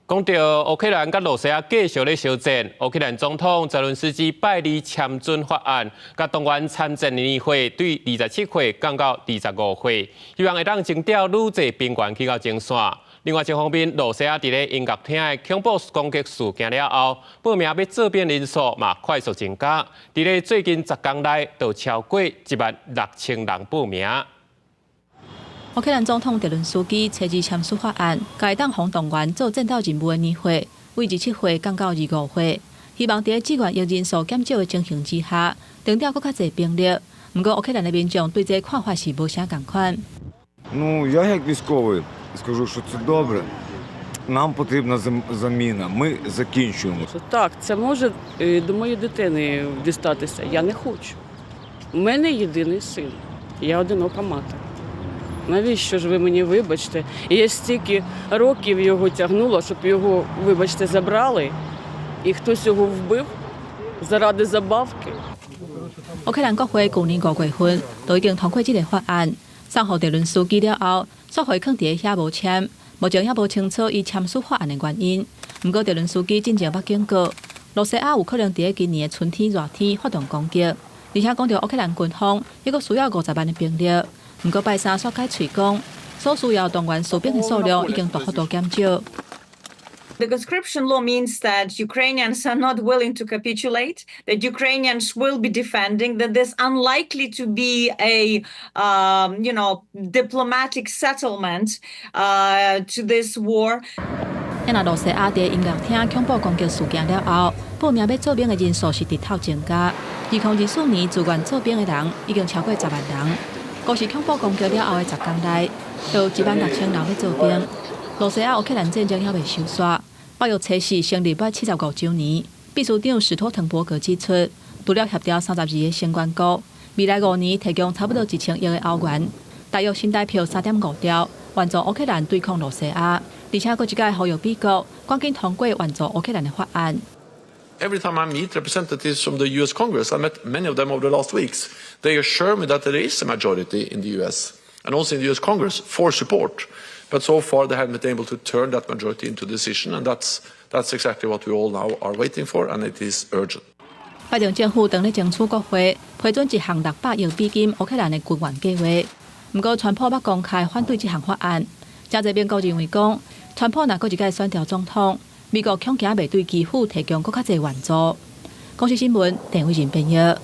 講到烏克蘭佮羅西亞繼續咧相戰，烏克蘭總統澤倫斯基拜二簽准法案，共動員參戰年歲對27歲降到25歲，希望會當徵調愈濟兵員去到前線。另外一方面，羅西亞佇咧音樂廳的恐怖攻擊事件了後，報名欲做兵人數嘛快速增加，佇咧最近10工內就超過16,000人報名。烏克蘭總統澤倫斯基初二簽署法案，共會當予動員做戰鬥任務的年歲，對27歲降到25歲，希望佇志願役人數減少的情形之下，徵調閣較濟兵力。毋過烏克蘭的民眾對這個看法是無啥仝款。 Ну, я як військовий скажу, що це добре. Нам потрібна заміна. Ми закінчуємо. Так, це може до моєї дитини дістатися. Я не хочу. У мене єдиний син. Я одинока мати. Навіщо ж ви мені, вибачте? І я стільки років його тягнула, щоб його, вибачте, забрали, і хтось його вбив заради забавки. 烏克蘭國會舊年5月份就已經通過這個法案，送予澤倫斯基了後，煞予伊囥佇遐無簽，目前猶無清楚伊簽署法案的原因。毋過澤倫斯基進前捌警告，羅西亞有可能佇今年的春天熱天發動攻擊，而且講著烏克蘭軍方猶閣需要50萬的兵力。毋過拜三煞改喙講，所需要動員士兵的數量已經大幅度減少。 The conscription law means that Ukrainians are not willing to capitulate, that Ukrainians will be defending, that there's unlikely to be a diplomatic settlement to this war. 若羅西亞佇音樂廳恐怖攻擊事件了後，報名欲做兵的人數是直透增加。2024年自願做兵的人已經超過10萬人。閣是恐怖攻擊了後的10工內，就有1萬6千人欲做兵。羅西亞烏克蘭戰爭猶未收煞，北約測試成立滿75週年。秘書長史托滕伯格指出，除了協調32個成員國，未來5年提供差不多1000億的歐元，大約新台票3.5兆，援助烏克蘭對抗羅西亞。而且閣一擺呼籲美國趕緊通過援助烏克蘭的法案。 Every time I meet representatives from the US Congress, I met many of them over the last weeks, they assure me that there is a majority in the US and also in the US Congress for support. But so far they haven't been able to turn that majority into a decision, and that's exactly what we all now are waiting for, and it is urgent. 拜登政府正咧爭取國會批准一項600億美金烏克蘭的軍援計劃，毋過川普捌公開反對這項法案。誠濟民國認為講，川普若閣一擺選著總統，美國恐驚袂對基輔提供閣較濟援助。公視新聞，鄭偉仁編譯。